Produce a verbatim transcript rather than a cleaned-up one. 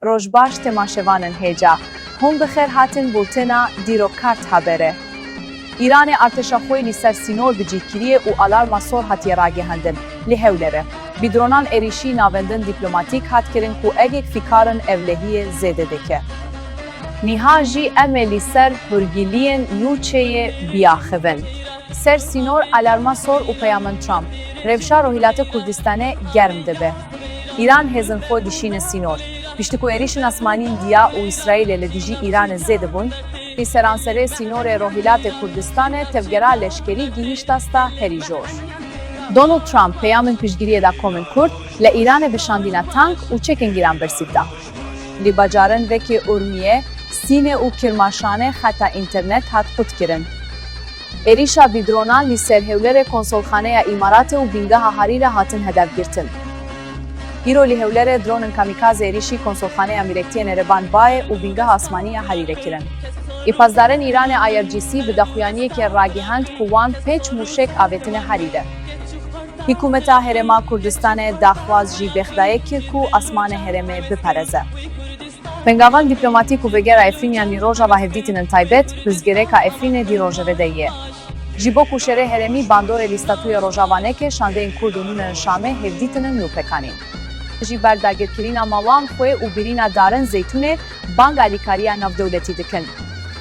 Roj baş temaşevanên hêja. Hûn bi xêr hatin bultena Dîrokart Haberê. Îranê artêşa xwe li ser sînor bi cih kiriye û alarma sor hatiye ragihandin. Li Hewlêrê bi dronan êrîşî navendin dîplomatîk hat kirin ku egek fikarin ewlehiyê zêde dike. Niha jî em ê li ser hûrgiliyên nûçeyê biaxivin. Ser sînor alarma sor û peyamên Trump. Rewşa Rojhilata Kurdistanê germ dibe. Îran hêzên xwe dişîne sînor. Piştî ku êrîşên asmanî Indiya û Îsraîlê li dijî Îranê zêde bûn, li seranserê sînorê Rojhilatê Kurdistanê tevgera leşkerî gihîşt asta herî jor. Donald Trump peyamên piştgiriyê da komên Kurd, li Îranê bi şandîna tank û çekên giran bersîv da. Li bajarên wekî Urmiyê, Sînê û Kirmaşanê xeta înternet hat qutkirin. Êrîşa bi dronan li ser Hewlêrê konsolxaneya Îmaratê û bingeha Harîrê hatin hedef girtin. Îro li Hewlêrê dronên kamîkazê êrîşî konsolxaneya Mîrektiyê Nêrînvan Bayê û bingeha asmanî ya Harîrê kirin. Îpazdarên Îranê I R G C bi daxuyaniyekê ragihand ku wan pênc mûşek avêtine Harîrê. Hikûmeta Herêma Kurdistanê daxwaz ji Bexdayê kir ku asmanê herêmê biparêze. Pengavan dîplomatîk û vegera Efrînê ya Nîroja va hevdîtinên taybet, pirsgirêka Efrînê di rojevê de ye. Ji bo ku şerê herêmî bandorê li statûyê Rojavanê ke, şandeyên Kurd û nûnerên Şamê hevdîtinên nû pêk anîn. Ji ber dagirkirina malan xwe û birîna darên zeytûnê bang alîkariya navdewletî dikin.